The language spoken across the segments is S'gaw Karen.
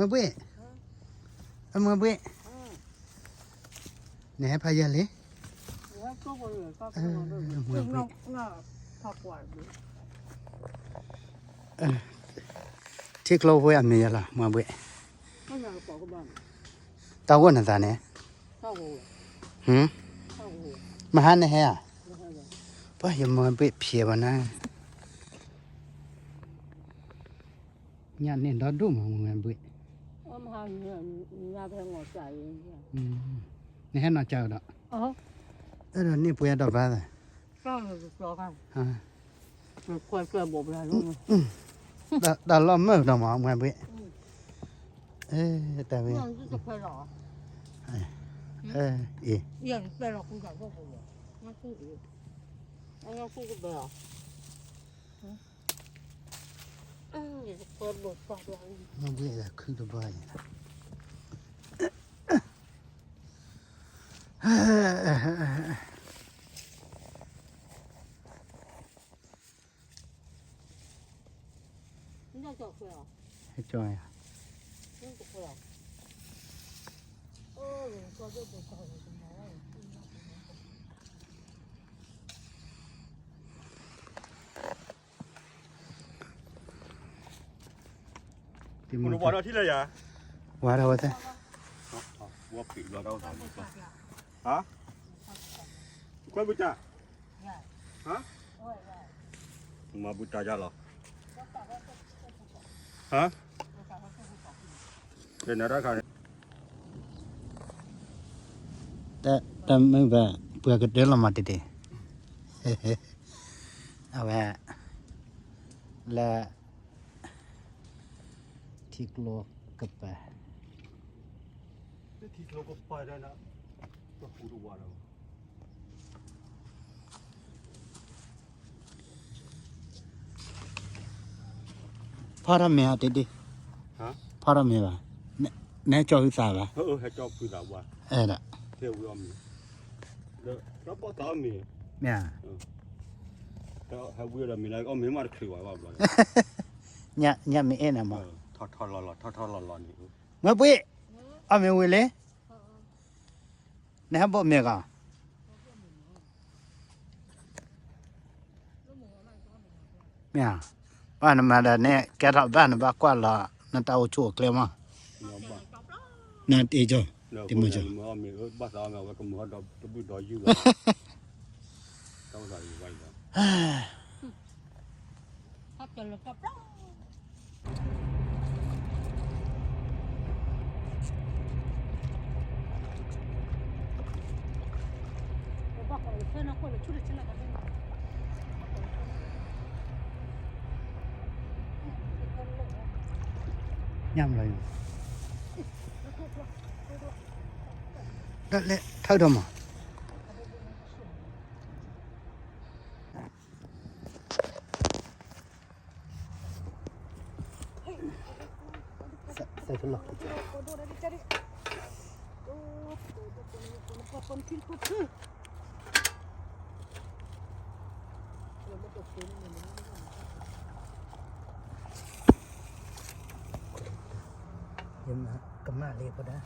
မွဲဘှ့ၣ်, အမွဲဘှ့ၣ်, နဟဲဖးယဲၢ်လံ, မွဲဘှ့ၣ်, ထံကျိဖိအမံၤယဲၢ်လီၤ မွဲဘှ့ၣ်, တၢ်ဂိၢ်နသးန့ၣ်, မဟါနဟဲဧါ, ပှၤယမွဲဘှ့ၣ်ဖျဲးဘၣ်နၤ, ညၣ်န့ၣ်ဒီဒိၣ်မး မွဲဘှ့ၣ်, နဟဲနီၤကၢ်ဒီး, အဲၣ်ဒိးန့ၢ်ပှဲၤဒီးဘၣ်သး, တၢ်လီၢ်မုာ်ဒီးမး မွဲဘှ့ၣ်, တၢ်ဝဲ, အ့, မွဲဘှ့ၣ် ခုတဘၣ်အံၤ ဟဲကၠီယၤ, ဝါထီၣ်ဝဲသ့ၣ်, ဟါ, ခွဲးဘူတၢ်, ဟါ, မၤဘူတၢ်ယၤလီၤ, ဟါ, ကဲနၤတၢ်ခါန့ၣ် တၢ်မုၢ်ဘၣ် ပှၤကတၢၢ်လီၤမးတဒ့, အဝဲ လၢ ထံကျိကပၤ, ထံကျိကပၤဒၣ်နၤ, တပူၤတဝါဒီး ဖီထီၣ်မ့ၢ်အီၤတဒ့, ဖီထီၣ်မ့ၢ်ဘၣ်, နဟဲကၠီဖုသးဘၣ်, ဟဲကၠီဖုသးဘၣ်, အဲၣ်ဒိး, မ့ၢ်ဧါ, ဟဲဝံၤဒီးမ့ၢ်လၢအီၣ်မ့ၢ်မးတချုးဘၣ်ဘၣ်ဘျီ, ညၣ်မ့ၢ်အဲၣ်နၤမး, ထီၣ်ထီၣ်လီၤလီၤ ထီၣ်ထီၣ်လီၤလီၤန့ၣ်, မ့ၢ်ပှ့ၤ, အီၣ်မ့ၢ်ဝံၤလံ, နဟဲဘိးမ့ၢ်ဂီၤ မ့ၢ်ဧါ, ဘၣ်နမၤဒီးန့ၣ် ကဲထီၣ်ဘၣ်နဘၣ်ကွၢ်လီၤ နတၢ်အိၣ်ဆူၣ်အိၣ်ချ့မး, နတ့ကၠီ, တ့မ့ၢ်ကၠီ, ညၣ်မလီၤ, ဒၣ်လဲာ်ထၢထီၣ်မး, ယမၤကမၣ်လံဖိဒၣ်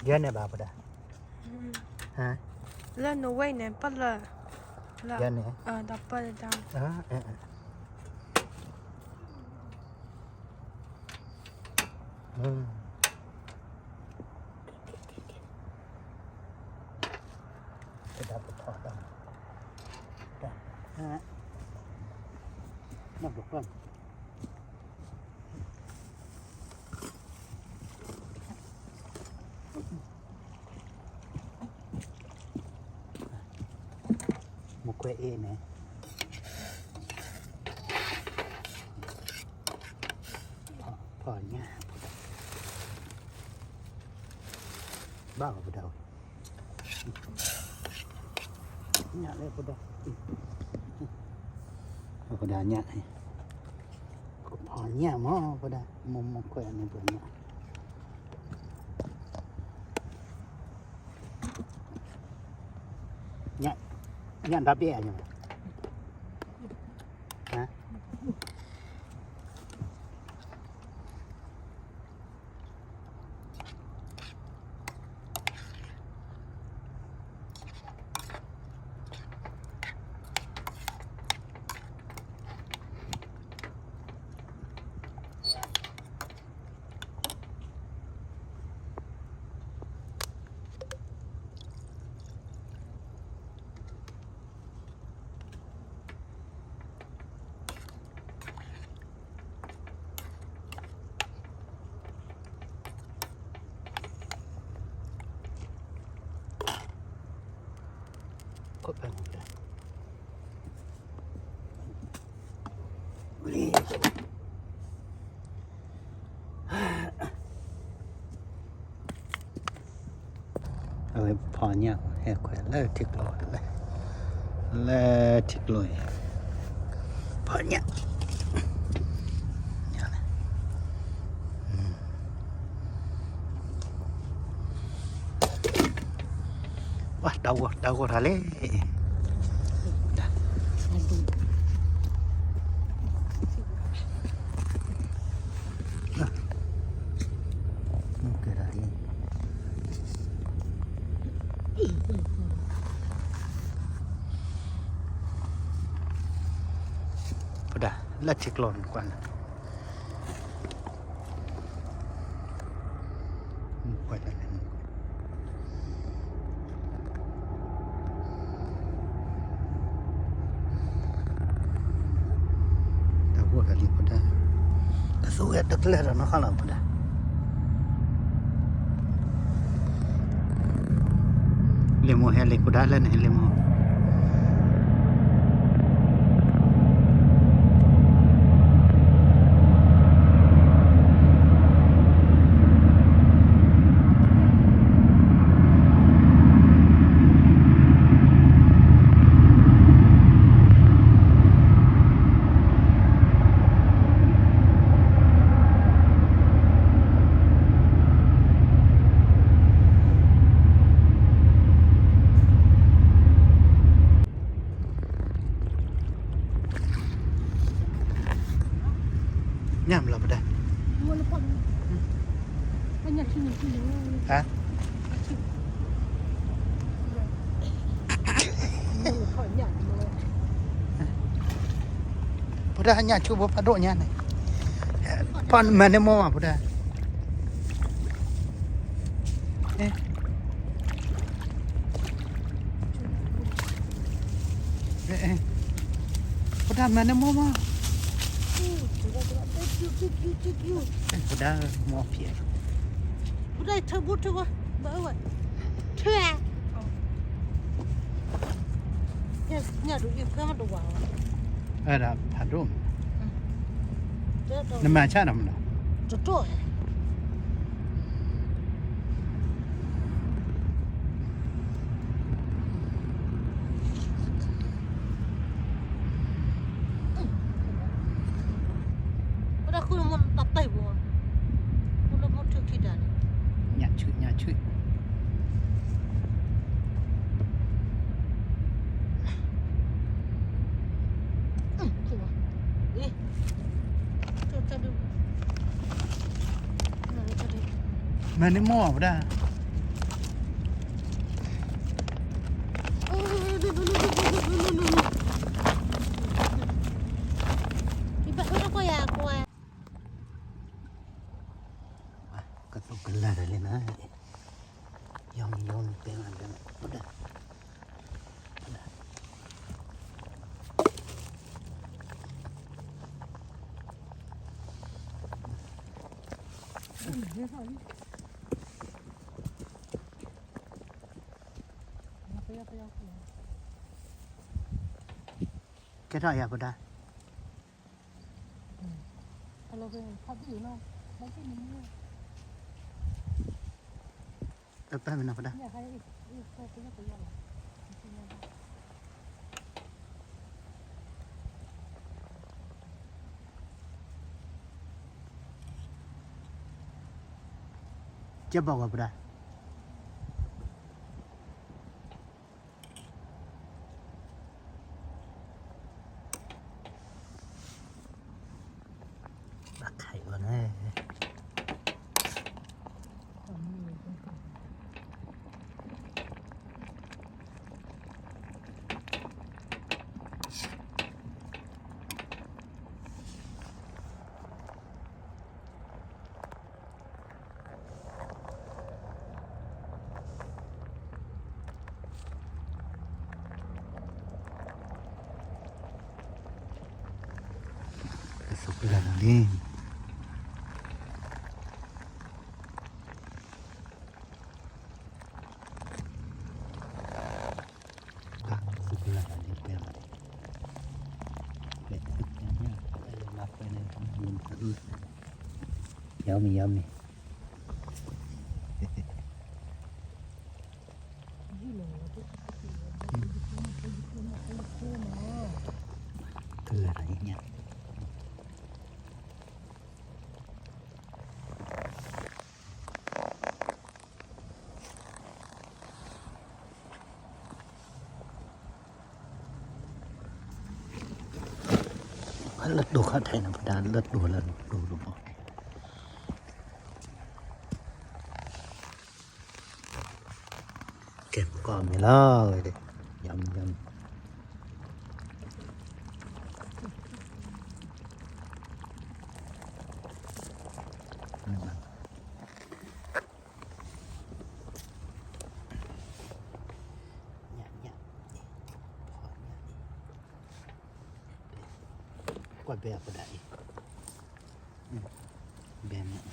ယဲန့ၣ်ဘၣ်ပဒၣ်, လၢနဝဲန့ၣ် ပလၢ, ယဲန့ၣ်, ဒီးပလၢဒၣ်, ပဒၣ်ပထီၣ်တၢ်, တၢ်, နဘျီကွၢ် မူခွဲအ့ၣ်န့ၣ်, ဖီၣ်ညၣ်, ဘၣ်ပဒၣ်, ညၣ်လၢပဒၣ်, ပဒၣ်ညၣ်, ကဖီၣ်ညၣ်မးပဒၣ်, မူမူခွဲန့ၣ်ပှၤညၣ် ပ ညၣ်ဒါဘ့ၣ်အညါ ဟါ ခိၣ်ဖဲန့ၣ် အဝဲဖီညၣ် ဟဲခွဲးလၢထံကျိ လၢထံကျိအံၤ ဖီညၣ် ဝါ တၢ်ဂီၤ တၢ်ဂီၤထါလဲၣ် ကဲဒၣ်လံ ဖဒၣ် လၢထံကျိန့ၣ်ကွၢ်န့ၣ် ကွၢ်န့ၣ် တၢ်ဂီၤတၢ်လံ ဖဒၣ် အသူဝဲတကျဲဒီးနီၢ်ဃီလီၤ ဖဒၣ် လံာ်မိၢ်ဟဲလံာ်ကူဒါလၢန့ၣ် လံာ်မိၢ် ညၣ်မလီၤပဒၣ် ဟါ ပဒၣ်ညၣ်ဆူဘိဖးဒိၣ်ညါန့ၣ် ပမၤန့ၢ်မိၢ်မး ပဒၣ် ပဒၣ်မၤန့ၢ်မိၢ်မး ပဒၣ်မိၢ်ဖျဲး ပဒၣ်ထၢဘူးထၢဝဲ ဘၣ်အၢဝဲ ထၢ ညၣ်ဒိၣ်အံၤဖဲမ့ၢ်တဝၤဝဲ အဲဒါဖးဒိၣ် နမၤဆၣ်နီၤမနီၤ တတိၢ် ပဒၣ်ဃုနမ့ၢ်တၢ်ပၢၢ်ဘိ ပလၢမ့ၢ်ထုးထံတၢ်န့ၣ် ညၣ်ဆူၣ် ညၣ်ဆူၣ် မၤန့ၢ်မိၢ်ပဒၣ် ကသိးကလၢာ်တၢ်လံနၤ ယီၤမံၤယီၤမံၤတဲမးတဲမး ကဲထီၣ်ယၤပဒၣ် တပၢ်မနုၤပဒၣ် ကဲဘၣ်ဂီၤပဒၣ် လၢနၤလံ, ဘၣ်စူၢ်ကလၢ်နၤလံ ပဲမး, ပဲသုးညၣ်ညၣ်, မၤပဲန့ၣ် ယမံၤယမံၤ, ကလၢ်နၤလံညၣ်. လၢတိၤခါထဲန့ၣ် ပဒၣ်လၢတိၤလၢတိၤလီၤမး, ကဲ ပကီၢ်မ့ၤလီၤဝဲဒၣ်, ယၤမံၤယၤမံၤ. ကွၢ်ဘဲအပဒၣ်အံၤ, ဘဲမး.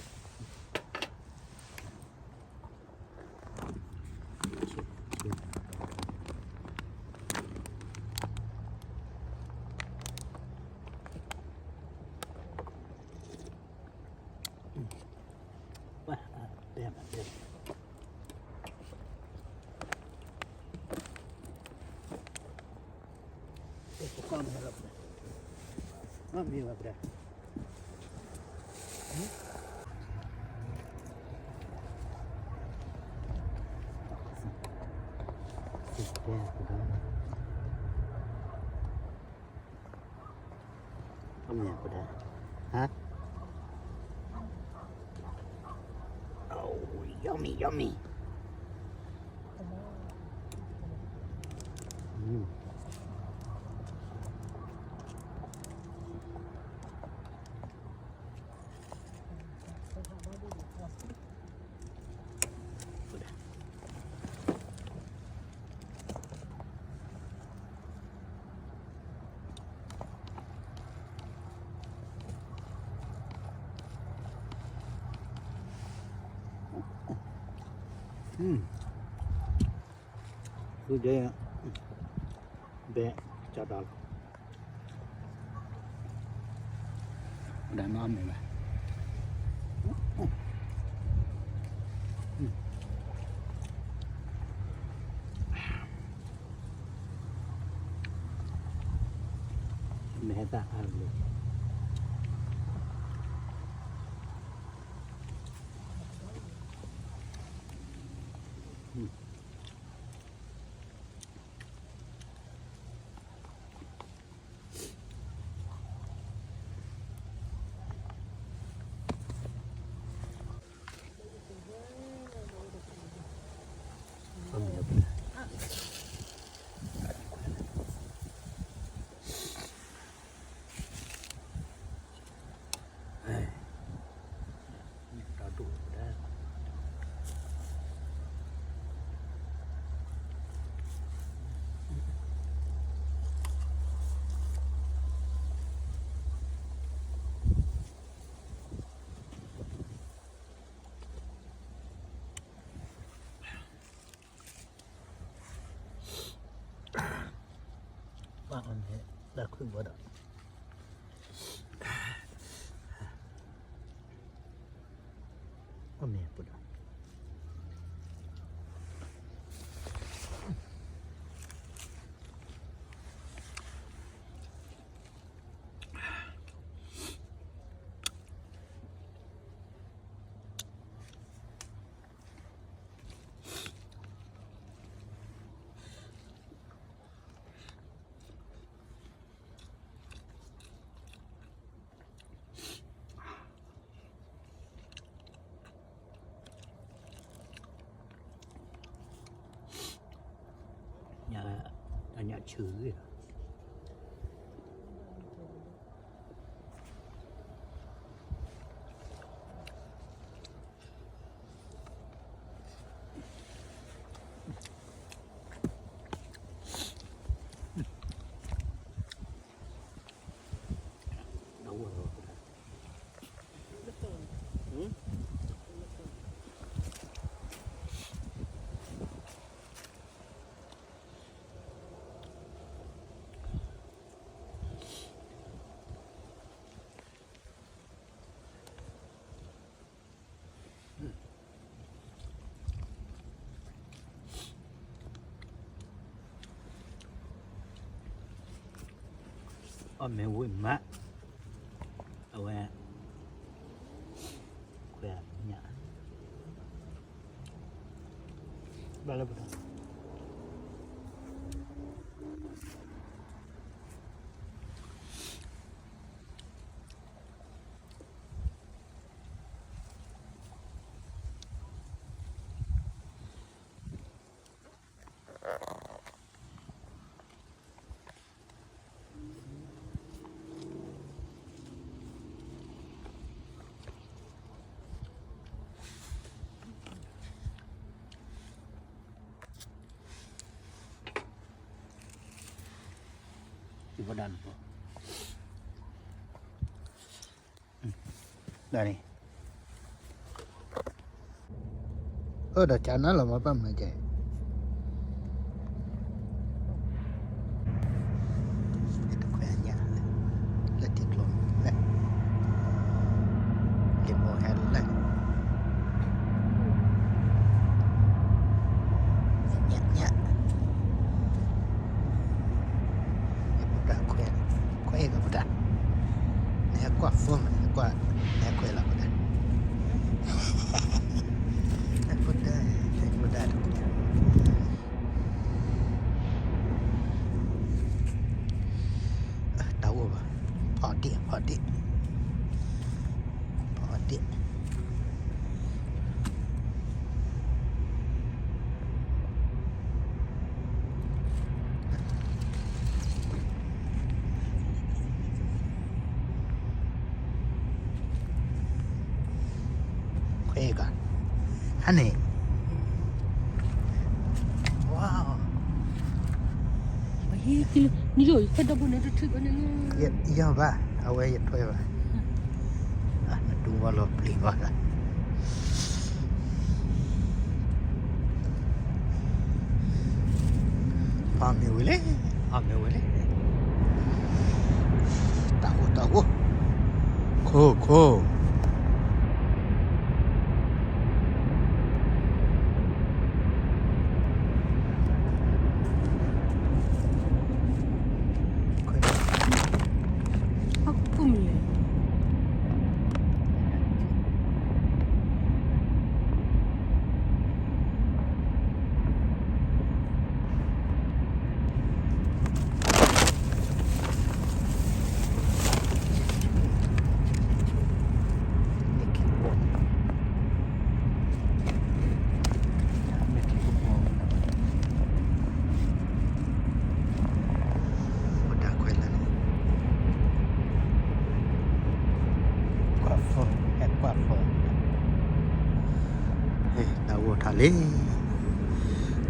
Yummy, yummy. Mm. อืม သူဒဲ ဘဲ ကၠီဒီးလီၤ ဒၣ်နီၢ်မ့ၢ်ဘၣ် မ့ၢ်ဟဲသၣ်အါဘျီ ဘၣ်အီၤန့ၣ် တၢ်ခုၣ်ဝဲဒီး အီၣ်မ့ၤပူၤဒီး ညၣ်, အညၣ်ဆူၣ်လံ. ဒီးဝဲ အီၣ်မ့ၤဝံၤမး, အဝဲ, ခွဲးညၣ်, ဘၣ်လၢပတၢ် ဒၣ်န့ၣ်, အၢ ဒီးကနၣ်လီၤမး ပၢ်မနုၤကဲ, တခွဲးညၣ်, လၢထံကျိ, လံာ်မိၢ်ဟဲလၢ, ညၣ်ညၣ် ပတၢ်ခွဲး, ခွဲးကပတၢ်, နဟဲကွၢ် phone မး နဟဲကွၢ်, နဟဲခွဲးလီၤပတၢ်, နဟဲကွၢ်တၢ်, နဟဲကွၢ်တၢ်တပတၢ်, တၢ်အိၣ်ဘၣ်, ဖီဒ့ၣ် ဖီဒ့ၣ်, ဖီဒ့ၣ် ခွဲးကီး, ဟါန့ၣ်, ဝါ, ယီၢ်ဘၣ် အဝဲယထွဲဘၣ်, နတူၢ်ဝဲလီၤပျံၤဘၣ်, အီၣ်မ့ၤဝံၤလဲၣ်, အီၣ်မ့ၤဝံၤလဲၣ်, တၢ်အိၣ်တၢ်အိၣ်, ခိၣ်ခိၣ် တၢ်အိၣ်ထီၣ်လံ,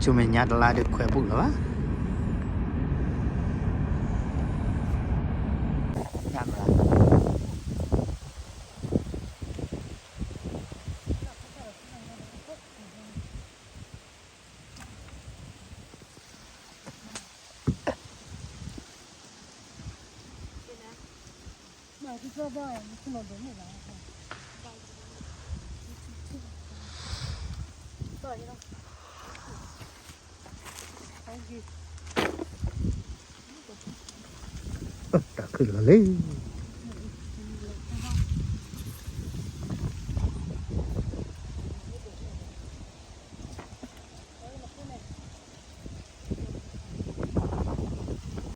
ဆူမဲာ်ညါတလါဒီးခွဲးဘူးလီၤဘၣ်, ညၣ်မၤ တၢ်ခုၣ်လီၤလံ,